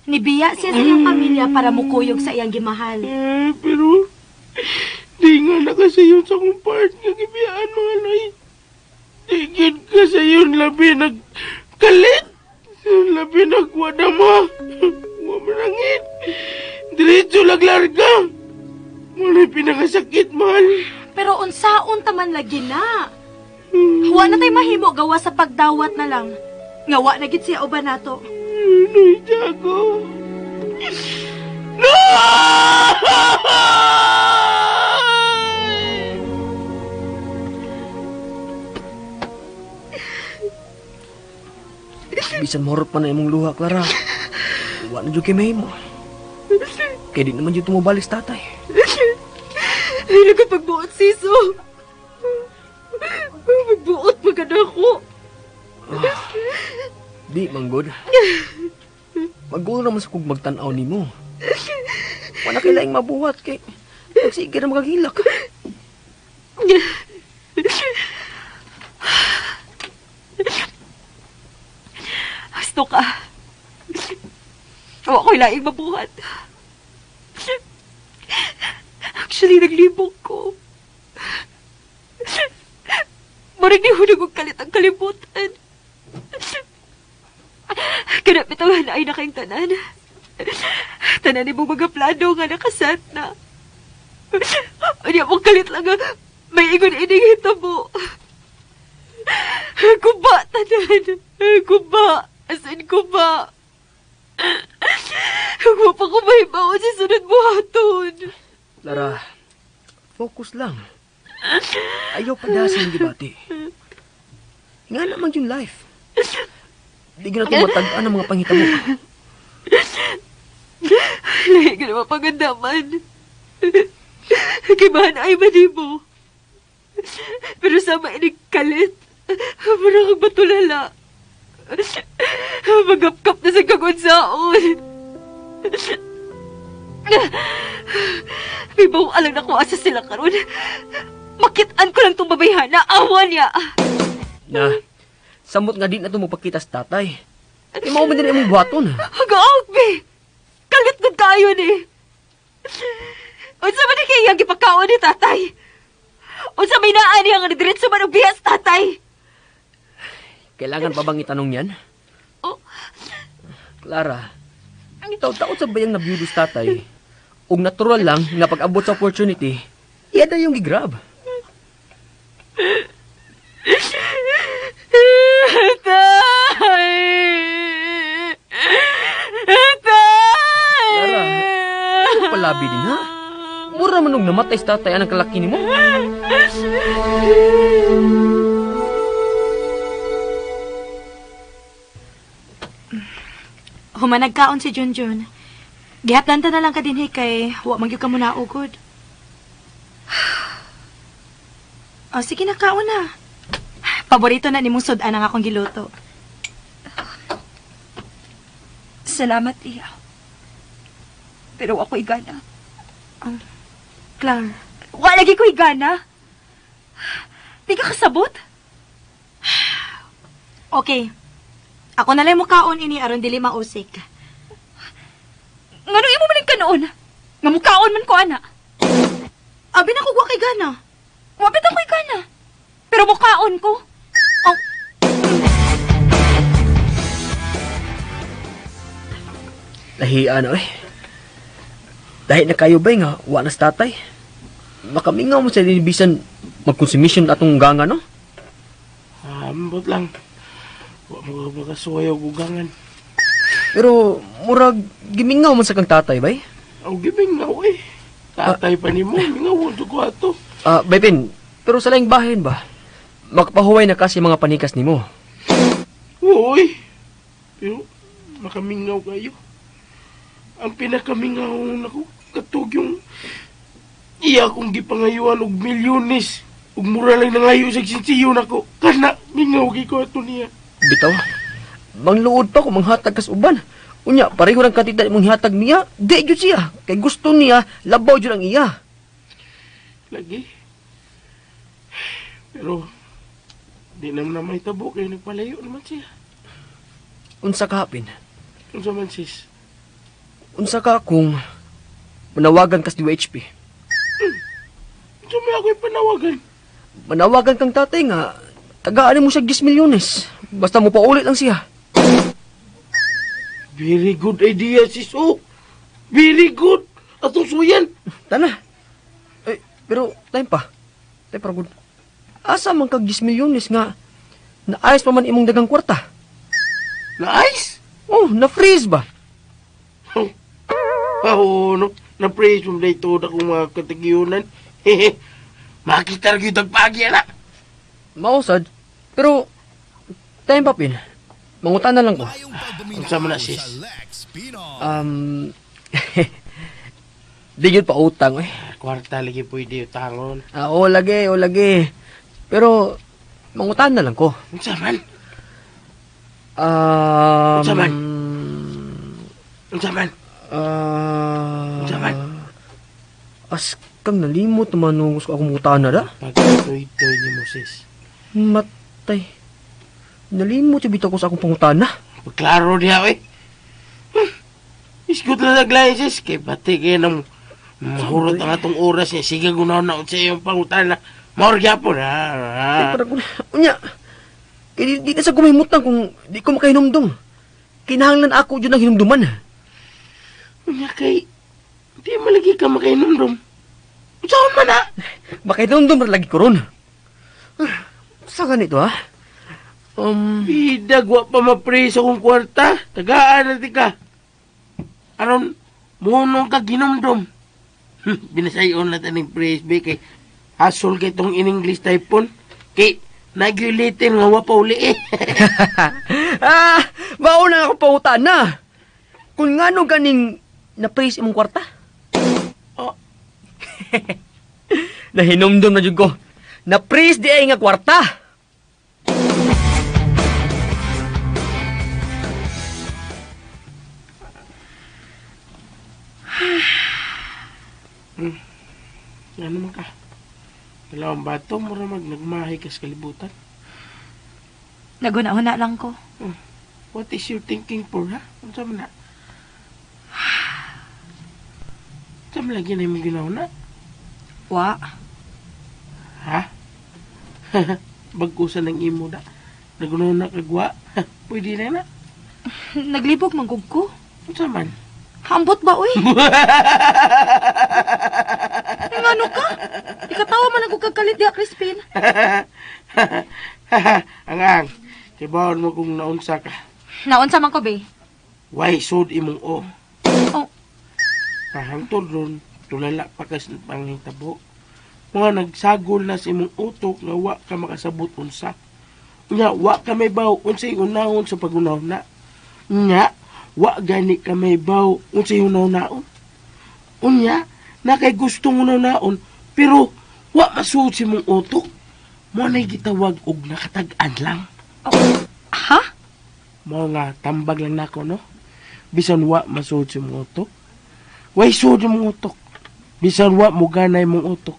[SPEAKER 1] Nibiya siya sa iyang pamilya para mukuyog sa iyang gimahal.
[SPEAKER 2] Eh, pero di nga na kasi yun sa akong part nga gibiyaan, mga loy. Di gyud kasi yun labi nagkalit. Labi nagwada mo. Wa manangit. Diretso laglarga. Muna pinakasakit, mahal.
[SPEAKER 1] Pero unsaon ta man lagi na. Wa na tay mahimo gawa sa pagdawat na lang. Nga wa na gid siya uban nato.
[SPEAKER 2] Noy, Tiago. No!
[SPEAKER 5] Bisan mohurot pa na imong luha, Clara. Wa na jud kay mahimo. Kay di naman jud tumubalik sa tatay.
[SPEAKER 3] Ay, nagkapagbuot, siso. Magbuot pa ka na ako.
[SPEAKER 5] Di, manggod. Magulo naman sa kog magtan-aw nimo. Wala kay laing mabuhat kay nagsige na magagilak.
[SPEAKER 3] Hasto ka. Wa ko'y laing mabuhat. Actually, naglibog ko. Murag ni hunag og kalit ang kalibutan. Kanap bitaw ay na kayong tanan. Tanan ni mong mga plano nga nakasat na. Unya mong kalit lang nga may ingon ining hitabo. Kuba, tanan. Kuba. As in, kuba. Kung pa ko mahibaw sa sunod buhaton.
[SPEAKER 5] Clara, focus lang. Ayaw padasan yung gibati. Nga naman yung life. Di ka na tumatag-an ang mga panghitabo.
[SPEAKER 3] Lahi ka naman pagandaman. Kibahan ay manimo. Pero sa mainig kalit, mura kang batulala. Magapkap na sa kagunsaon. May buong alang na kuha sa sila karon. Makitaan ko lang itong babayhana. Awa niya.
[SPEAKER 5] Na, samot nga di na ito magpakita sa tatay. Di mao man din imong buhaton.
[SPEAKER 3] Hagaog, be! Kalit gud kayo ni. Unsa man ni kay iyang gipakaon ni tatay? Unsa may naa niya nga nidiretso man og biyas tatay?
[SPEAKER 5] Kailangan pa bang itanong yan?
[SPEAKER 3] Oh.
[SPEAKER 5] Clara, taon-taon sa bayang nabiyudo sa tatay, ug natural lang nga pag-abot sa opportunity, iya na yung gigrab.
[SPEAKER 3] Tay! Tay!
[SPEAKER 5] Clara, ano palabi din ha? Mura naman og namatay sa tatay anang kalaki nimo.
[SPEAKER 1] Human nagkaon si Junjun. Gihaplanta na lang ka dinhi kay wa man gyud ka mo naugod. O, sige na, kaon na. Paborito na nimong sud-an ang akong giluto.
[SPEAKER 3] Salamat, Iya. Pero ako'y gana.
[SPEAKER 1] Clar,
[SPEAKER 3] Wa lagi ko'y gana. Di ka kasabot?
[SPEAKER 1] okay. Ako na lang mo kaon ini aron dili mausik.
[SPEAKER 3] Ngano imo man ang kanoon? Nga mukaon man ko, ana.
[SPEAKER 1] Abi na ko wa kay gana.
[SPEAKER 3] Wa bitaw ko'y gana. Pero mukaon ko.
[SPEAKER 1] Oh,
[SPEAKER 5] Lahian na eh. Dahil na kayo ba nga, wa na sa tatay. Makamingaw mo sa linibisan magkonsumisyon atong ganga, no?
[SPEAKER 2] Ambot lang. Wa mo ka makasuway og ugangan.
[SPEAKER 5] Pero murag gimingaw man sa kang tatay, bay.
[SPEAKER 2] Aw gimingaw eh. Tatay pa nimo, mingaw ko ato.
[SPEAKER 5] Ah, bay Pin, pero sa laing bahin ba? Makapahuway na kasi mga panikas nimo.
[SPEAKER 2] Uy. Pero makamingaw kayo. Ang pinakamingaw nako katog yung iya kong gipangayuan og milyones ug mura lang nangayo sa sinsiyo nako. Kana mingaw gyud ko ato niya.
[SPEAKER 5] Bitaw. Mangluod pa kung manghatag kas uban. Unya, pareho lang katita imong hihatag niya, di jud siya. Kay gusto niya, labaw jud ang iya.
[SPEAKER 2] Lagi. Pero di naman na may tabo kay nagpalayo naman siya.
[SPEAKER 5] Unsa ka hapin?
[SPEAKER 2] Unsa man sis?
[SPEAKER 5] Unsa ka kung manawagan kas DWHP?
[SPEAKER 2] Unsa may ako'y panawagan?
[SPEAKER 5] Manawagan kang tatay nga, tagaan mo siya 10 milyones. Basta mo paulit lang siya.
[SPEAKER 2] Very good idea sis. Oh, very good. Atong suyan.
[SPEAKER 5] Tana. Eh, pero time pa. Time pa good. Asa man kag 10 milyones nga naayos pa man imong dagang kwarta?
[SPEAKER 2] Nice.
[SPEAKER 5] Oh, na-freeze ba?
[SPEAKER 2] Oh, no. Na-praise mo na ito na kung mga katagiyunan. Makita rin yung pagi, ala.
[SPEAKER 5] Mausad. Pero time pa pin. Mangutan na lang ko.
[SPEAKER 8] Maayong pagpaminaw
[SPEAKER 2] Unsa man na, sis?
[SPEAKER 8] sa Lex Pinoy.
[SPEAKER 5] Di yun pa utang eh.
[SPEAKER 2] Kwarta lagi pwede utangon.
[SPEAKER 5] Ah, o lagi, o lagi. Pero mangutan na lang ko.
[SPEAKER 2] Unsa man?
[SPEAKER 5] Um,
[SPEAKER 2] Unsa man? Unsa man?
[SPEAKER 5] Ah.
[SPEAKER 2] Unsa man?
[SPEAKER 5] As kang nalimot naman nung gusto akong mangutan na da.
[SPEAKER 2] Pagkatoy-toy ni mo, sis.
[SPEAKER 5] Matay. Nalimot yung bitaw ko sa akong pangutana.
[SPEAKER 2] Pagklaro niya, eh. Isgot lang naglayan, sis. Kay pati kayo ng mahurot ang atong oras niya. Sige, gunaw na sa iyong pangutana. Maor gyapon, ha?
[SPEAKER 5] Ay, parang unya. Kaya di na sa gumimutan kung di ko makahinumdum. Kinahanglan ako dyan ang hinumduman.
[SPEAKER 2] Unya kay, di malagi ka makainomdom. Saan man, ha?
[SPEAKER 5] Makahinumdum ra lagi ko ron. Ah, sa ganito, ha?
[SPEAKER 2] Bidag, wa pa mapreso kong kwarta. Tagaan na di ka. Aron, munong ka ginomdom. Binasayon na taning praise be kay hasol kay tong in English typon. Kay nagyulitin nga wa pa uli eh.
[SPEAKER 5] ah, mauna ako pangutan na. Kung ngano ganing na-praise imong kwarta?
[SPEAKER 2] Oh.
[SPEAKER 5] Nahinumdum na jud ko. Na-praise di ay nga kwarta.
[SPEAKER 2] Ano man ka? Dalawang bato, mura mag nagmahay ka sa kalibutan.
[SPEAKER 1] Naguna-una lang ko.
[SPEAKER 2] What is your thinking for, ha? Unsa man na? Unsa man lagi na imong ginawa na?
[SPEAKER 1] Wa.
[SPEAKER 2] Ha? Bagkusan ng imo na. Naguno na kagwa. Pwede na na.
[SPEAKER 1] Naglibog manggug ko.
[SPEAKER 2] Unsa man?
[SPEAKER 1] Hambot ba, uy? Ngano ka? Ikatawa man ako kagkalit diha, Crispin.
[SPEAKER 2] Ang ang. Kibawon mo kung naunsa ka.
[SPEAKER 1] Naunsa man ko, be.
[SPEAKER 2] Why sud imong o?
[SPEAKER 1] Oh.
[SPEAKER 2] Kahangtod ron, Tulala pa kas panghitabo. Mga nagsagol na sa imong utok nga wa ka makasabot unsa. Nya wa ka may baw unsay unahon sa pagunahuna. Nya wa gani ka may baw unsay hunahunaon. Unya na kay gustong hunahunaon pero wa masuod sa imong utok. Mo nay gitawag og nakatag-an lang.
[SPEAKER 1] Ha?
[SPEAKER 2] Mao nga tambag lang nako no. Bisan wa masuod sa imong utok. Way suod imong utok. Bisan wa mo ganay imong utok.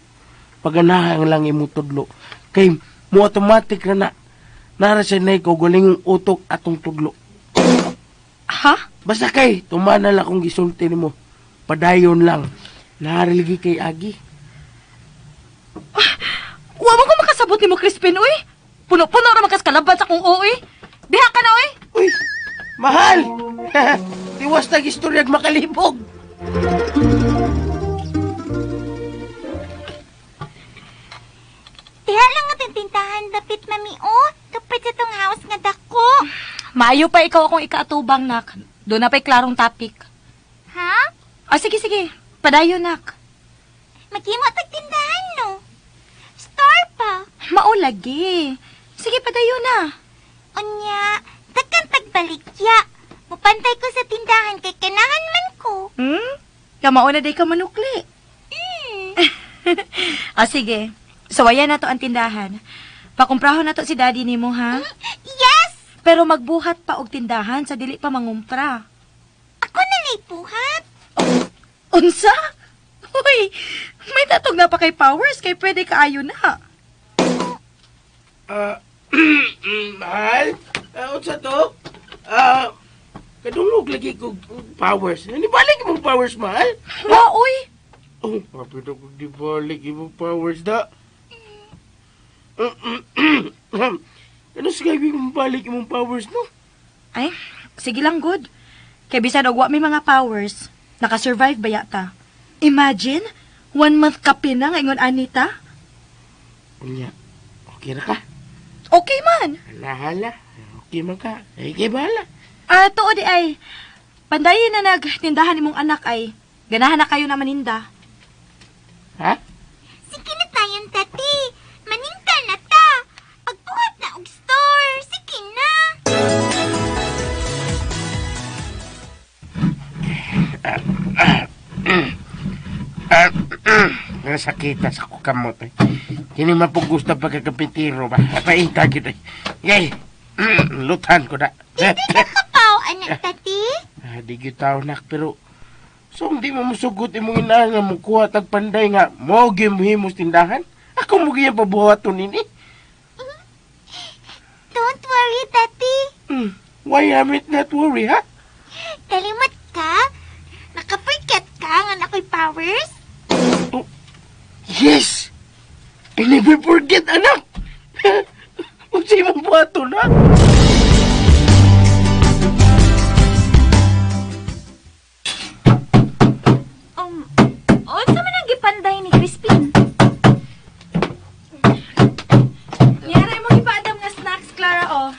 [SPEAKER 2] Paganahan lang imong tudlo. Kay mo automatic ra na. Nara sa nay ko galingong utok atong tudlo.
[SPEAKER 1] Ha?
[SPEAKER 2] Basta kay tumana lang akong gisulti nimo. Padayon lang. Nariligi kay Agi.
[SPEAKER 1] Wa mo ko makasabot nimo, Crispin, uy. Puno-puno ra man kas kalaban sa kong uy. Diha ka na, uy.
[SPEAKER 2] Uy, mahal! Tiwas tag istoryag makalibog.
[SPEAKER 4] Diha lang nga tintintahan dapit mami oh. Kapit sa tong house nga dako.
[SPEAKER 1] Maayo pa ikaw akong ikaatubang, nak. Doon na pa'y klarong topic.
[SPEAKER 4] Ha?
[SPEAKER 1] Ah, sige, sige. Padayon, nak.
[SPEAKER 4] Maghimo tag tindahan no. Store pa.
[SPEAKER 1] Mao lagi. Sige, padayon na.
[SPEAKER 4] Unya, dagkan tagbaligya. Mupantay ko sa tindahan kay kanahan man ko.
[SPEAKER 1] Hmm? Kamao na day ka manukli. Ah, sige. Sawayan na to ang tindahan. Pakumprahon na to si daddy nimo, ha?
[SPEAKER 4] Yes!
[SPEAKER 1] Pero magbuhat pa og tindahan sa dili pa mangumpra.
[SPEAKER 4] Ako na lay buhat.
[SPEAKER 1] Unsa? Uy, may tatog na pa kay powers kay pwede kaayo na.
[SPEAKER 2] Mahal? Unsa to? Kadungog lagi ko powers. Nibalik imong powers, mahal?
[SPEAKER 1] Wa, uy.
[SPEAKER 2] Oh, kapit ako di balik imong powers da. Ano sa gawin mong balik imong powers, no?
[SPEAKER 1] Ay, sige lang, good. Kay bisan og wa may mga powers, nakasurvive ba yata? Imagine, 1 month kape na ngayon, Anita.
[SPEAKER 2] Unya, okay ra ka?
[SPEAKER 1] Okay man.
[SPEAKER 2] Hala, hala. Okay man ka. Ay, kay bahala.
[SPEAKER 1] Ah, tuod di ay. Pandayin na nagtindahan imong anak ay. Ganahan na kayo na maninda.
[SPEAKER 2] Ha?
[SPEAKER 4] Sige na tayong tati. Maningka na ta. Pagbuhat na og store. Sige na.
[SPEAKER 2] Nasakita sa kamot eh. Kini mapugusta pagkakapitiro ba? Painta kita. Yay! Lutan ko na.
[SPEAKER 4] Di ka kapaw, anak tati.
[SPEAKER 2] Di gyud tao nak pero so hindi mo musugot imong ina nga mukuha tag panday nga mo gyud mohimos tindahan. Ako mo gyud pabuhaton nini.
[SPEAKER 4] Don't worry, tati.
[SPEAKER 2] Why am it not worry ha?
[SPEAKER 4] Kalimot ka? Nakaforget ka nga na ako'y powers?
[SPEAKER 2] Oh, yes! I never forget, anak! Unsa imong buhaton ha?
[SPEAKER 3] Unsa man ang gipanday ni Crispin?
[SPEAKER 1] Yara imong gipaandam nga snacks, Clara, oh.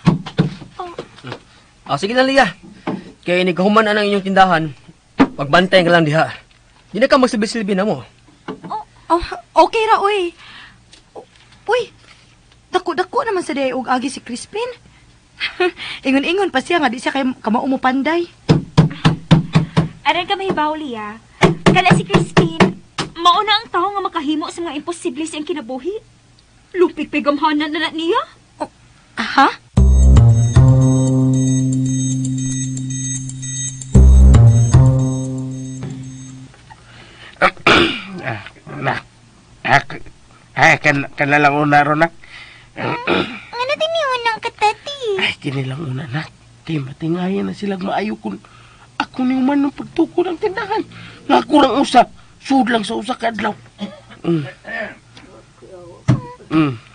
[SPEAKER 5] Ah, sige lang, Lia. Kay nighuman ang inyong tindahan, pagbantay ka lang diha. Di na ka magsilbi-silbi na mo.
[SPEAKER 1] Oh, okay ra, uy. Uy, dako-dako naman sa day og agi si Crispin. Ingon-ingon pa siya nga di siya kay kamao mo panday.
[SPEAKER 3] Aran ka mahibaw, Lia. Kana si Crispin, mauna ang tawo nga makahimo sa mga imposible sa iyang kinabuhi. Lupik pa'y gamhanan na niya.
[SPEAKER 1] Oh, aha?
[SPEAKER 2] Na. Kan lang una ron, nak.
[SPEAKER 4] Nga na din unang ka, tati.
[SPEAKER 2] Ay, kini lang una, nak. Kay matingayan na sila maayo kung ako ni uman ng pagtuko ng tindahan. Nga kurang usa. Sud lang sa usa ka adlaw.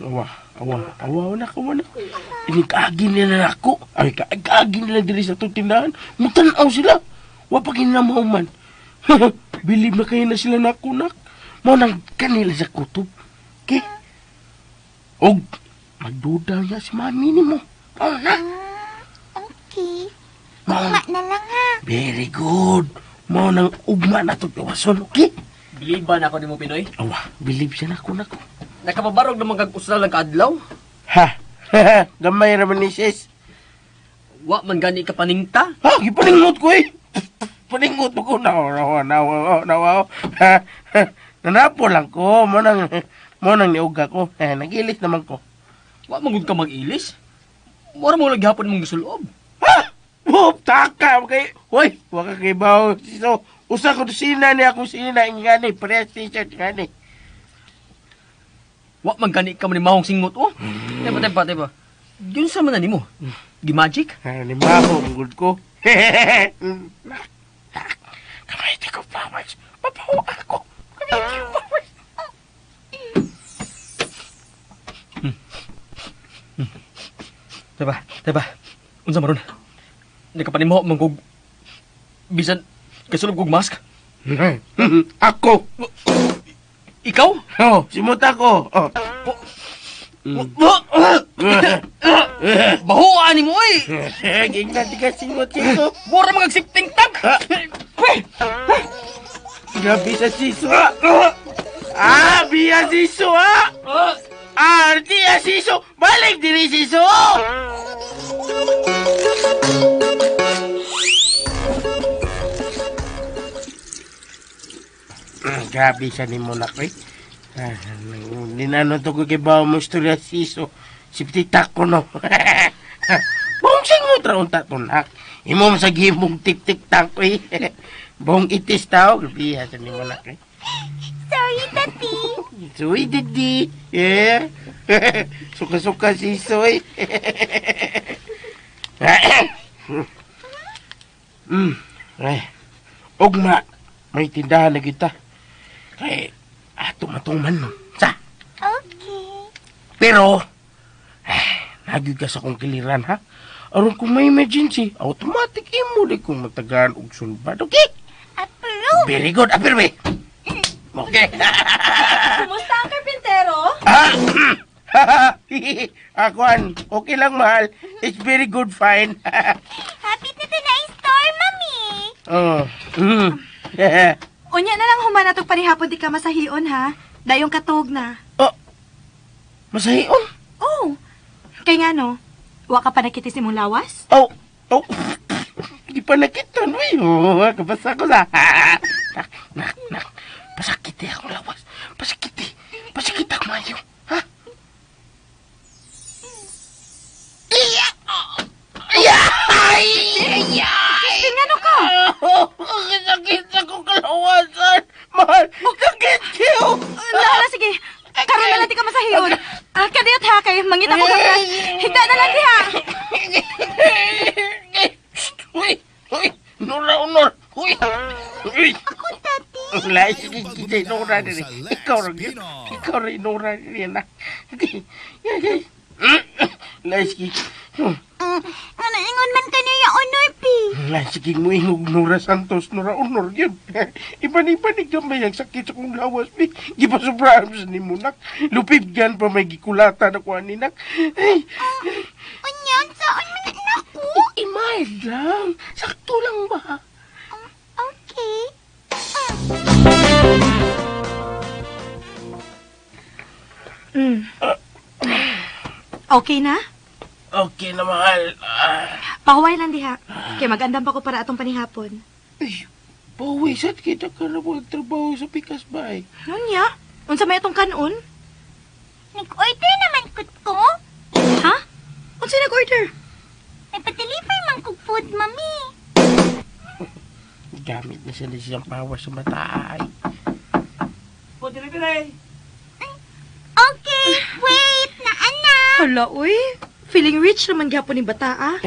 [SPEAKER 2] Awa, awa, awa, anak, awa na. Ini kaagi nila na ako. Ay, kaagi nila diri sa itong tindahan. Mutanaw sila. Wa pa kinamahuman. Bilib na kayo na sila na ako, nak. Mao nang kanila sa kutob. Okay? Og, magduda niya si mami ni mo. Mao na.
[SPEAKER 4] Okay.
[SPEAKER 2] Mao
[SPEAKER 4] Ugma na lang ha.
[SPEAKER 2] Very good. Mao nang ugma na itong gawason, okay?
[SPEAKER 5] Biliban ako nimo Pinoy.
[SPEAKER 2] Awa, believe siya na ako nako.
[SPEAKER 5] Nakapabarog naman kag usra lang kaadlaw.
[SPEAKER 2] Ha. Gamay ra man ni sis.
[SPEAKER 5] Wa man gani ka paningta.
[SPEAKER 2] Ha, gipaningot ko eh. Paningot ko nawa nawa nawa nawa. Ha, ha. Nanapo lang ko, mo nang niuga ko. Eh, nagilis naman ko.
[SPEAKER 5] Wa man gud ka mag-ilis. Mura mo lang gihapon mong gisulob.
[SPEAKER 2] Ha! Whoop, taka kay. Hoy, wa ka kay bawo. So, usa ko sina ni akong sina ngani, press t-shirt ngani.
[SPEAKER 5] Wa man gani ka man mahong singot oh. Teba teba teba. Yun sa man na nimo. Gi-magic?
[SPEAKER 2] Ha, ni maho gud ko. Kamay di ko flowers. Papawa ako. Kamay di ko flowers.
[SPEAKER 5] Teba, teba. Unsa maron? Nakapanimho man kog bisan kasulob kog mask.
[SPEAKER 2] Ako.
[SPEAKER 5] Ikaw?
[SPEAKER 2] Oh, simuta ko. Oh.
[SPEAKER 5] Bahuan nimo oy.
[SPEAKER 2] Gingnan di ka singot siso.
[SPEAKER 5] Mura mga sifting tank.
[SPEAKER 2] Grabe sa siso. Ah, biya siso ah. Ah, diya siso. Balik diri siso. Grabe sa nimo na koy. Ah, dinano to ko kay bawo mo istorya siso. Sipti ko no. Buong singot ra unta to nak. Imo man sa gihimong tik-tik tank koy. Buong itis tao, grabe sa nimo na koy.
[SPEAKER 4] Sorry, Tati.
[SPEAKER 2] Sorry, Daddy. Yeah. Suka-suka si Soy. Ay. Ugma, may tindahan na kita. Kay, ato matuman no. Sa.
[SPEAKER 4] Okay.
[SPEAKER 2] Pero, nagyud ka sa kong kiliran, ha? Aron kung may emergency, automatic imo di kong matagaan og sulbad. Okay?
[SPEAKER 4] Approve.
[SPEAKER 2] Very good. Apir, be. Okay.
[SPEAKER 1] Kumusta ang karpintero?
[SPEAKER 2] Akuan, okay lang mahal. It's very good, fine.
[SPEAKER 4] Happy na na store, Mami.
[SPEAKER 2] Oh.
[SPEAKER 1] Unya na lang human atong panihapon di ka masahion ha. Dayong katog na.
[SPEAKER 2] Oh. Masahion?
[SPEAKER 1] Oh. Kay nga no, wa ka pa nakitis imong lawas?
[SPEAKER 2] Oh. Oh. Di pa nakita, uy. Oh, kabasa ko sa. Nak, nak, nak. Pasakiti akong lawas. Pasakiti. Pasakiti ako mayo. Ha? Iya! Iya! Iya!
[SPEAKER 1] Tingnan ka!
[SPEAKER 2] Sakit sa kong kalawasan! Mahal! Sakit kayo!
[SPEAKER 1] Lala, sige. Karon na lang di ka masahiyon. Ah, kadiyot ha, kay mangita ko ka. Higda na lang diha.
[SPEAKER 2] Uy! Uy! Nora, honor! Uy! Uy!
[SPEAKER 4] Ako, Tati.
[SPEAKER 2] Wala, sige, sige, Nora diri. Ikaw rin yun. Ikaw rin, Nora diri na. Wala, sige.
[SPEAKER 4] Ano, ingon man ka niya, honor, P.
[SPEAKER 2] Wala, sige mo ingog Nora Santos, Nora Honor yun. Iban-iban gamay ang sakit sa kong lawas, bi. Gipasubrahan sa nimunak. Lupibgan pa may gikulata na kuha ninak. Ay,
[SPEAKER 4] Unyan, saan man na ako?
[SPEAKER 2] i-mild lang. Sakto lang ba?
[SPEAKER 4] Okay.
[SPEAKER 1] Okay na?
[SPEAKER 2] Okay na, mahal.
[SPEAKER 1] Pahuway lang diha. Kay magandam pa ko para atong panihapon.
[SPEAKER 2] Ay, pauwi sad kita ka na trabaho sa pikas ba eh.
[SPEAKER 1] Unya? Unsa may atong kanon?
[SPEAKER 4] Nag-order naman kut ko.
[SPEAKER 1] Ha? Unsa nag-order?
[SPEAKER 4] Nagpa-deliver man kog food, Mami.
[SPEAKER 2] Gamit na sila siyang power sa mata ay.
[SPEAKER 7] Po, delivery.
[SPEAKER 4] Okay, wait, na anak.
[SPEAKER 1] Hala, uy. Feeling rich naman gyapon ni bata, ah.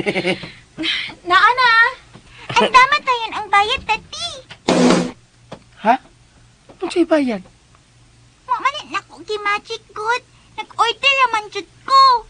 [SPEAKER 1] Naa na.
[SPEAKER 4] Ang dama tayon ang bayad, Tati.
[SPEAKER 2] Ha? Unsay bayad?
[SPEAKER 4] Wa man na ko gi magic good. Nag-order raman jud ko.